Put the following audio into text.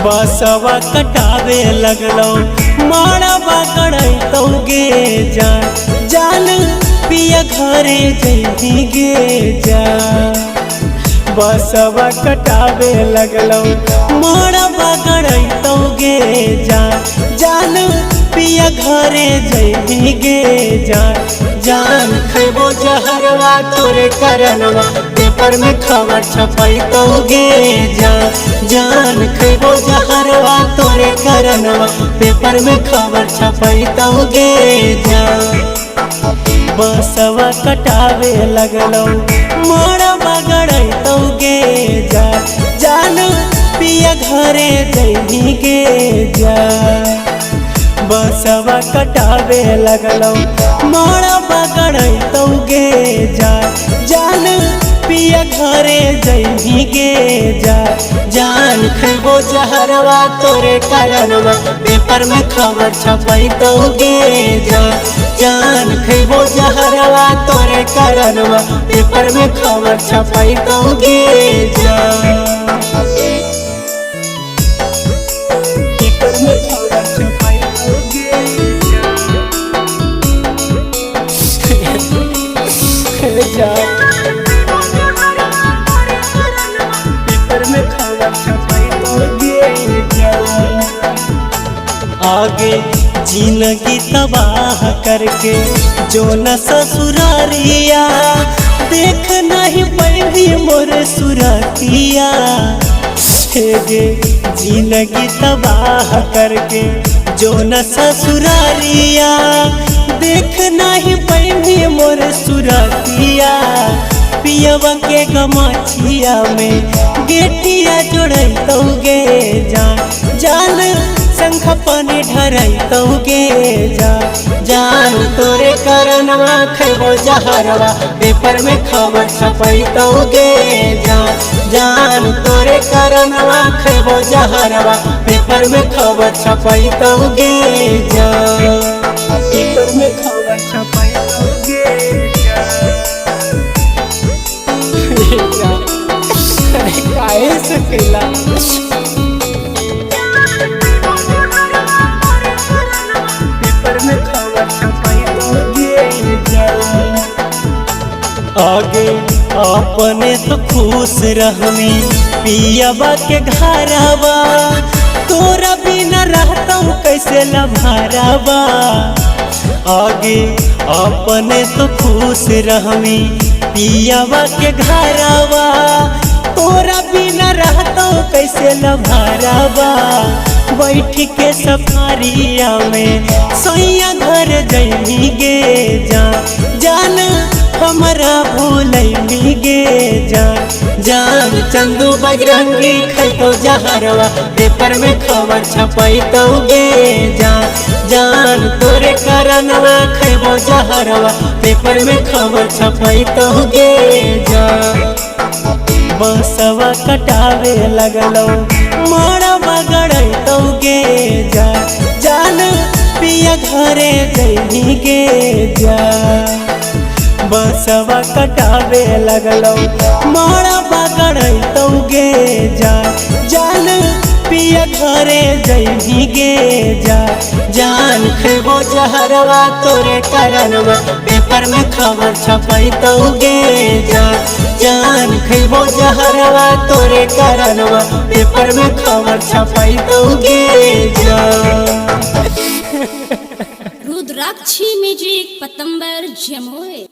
बसवा कटावे लगलो मारवा गड़ैतौ गे जान, जान पिया घरे जइही गे जान। बसवा कटावे लगलो मारवा गड़ैतौ गे जान, जान पिया घरे जइही गे जान। जान खैबो जहरवा तोरे करनवा, पेपर में खबर छपैतौ गे जान। जान खैबो जहरवा तोरे करनवा, पेपर में खबर छपैतौ गे जान। बसवा कटावे लगलो मारवा गड़ैतौ गे जान, जान पिया घरे जइही गे जान। बसवा कटावे लगलो मारवा गड़ैतौ गे जान, जान पिया घरे जइही गे जान। जान खैबो जहरवा तोरे करनवा, पेपर में खबर छपैतौ गे जान। जान खैबो जहरवा तोरे करनवा, पेपर में खबर छपैतौ गे जान। पेपर में खबर छपैतौ गे जान। पेपर में खबर छपैतौ गे जान। आगे जिंदगी तबाह करके जो न ससुरारिया, देख नहीं पैभी मोर सुरतिया। हे गे जिंदगी तबाह करके जो न ससुरारिया, देख नहीं पैभी मोर सुरतिया। पियवा के गमाछिया में गेटिया जोड़ैतौ गे जान, जान शंख पानी ढरैतौ गे जान। जान तोरे करनवा खैबो जहरवा, पेपर में खबर छपैतौ गे जान। जान तोरे करनवा खैबो जहरवा, पेपर में खबर छपैतौ गे जान। पेपर में खबर छपैतौ गे जान। अरे काहे से कैला। पेपर में खबर छपैतौ गे जान। आगे अपने तो खुश रहमी पियवा के घरवा, तोरा बिना रहतौ कैसे लभारवा। आगे अपने तो खुश रहमी पियवा के घरवा, तोरा बिना रहतौ कैसे लभारवा। बैठ के सफारिया में सैया घर जइही गे जान, जान हमरा भूलैली गे जान। जान चंदू बजरंगी खैतौ जहरवा, पेपर में खबर छपैतौ गे जान। जान तोरे करनवा खैबो जहरवा, पेपर में खबर छपैतौ गे जान। बसवा कटावे लगलो मारवा गड़ैतौ गे जान, जान पिया घरे जइही गे जान। बसवा कटावे लगलो मारवा गड़ैतौ गे जान, जान पिया घरे जइही गे जान। जान खैबो जहरवा तोरे करनवा, पेपर में खबर छपैतौ गे जान। जान खैबो जहरवा तोरे करनवा, पेपर में खबर छपैतौ गे जान। रुद्राक्षी म्यूजिक पतंबर जमुई।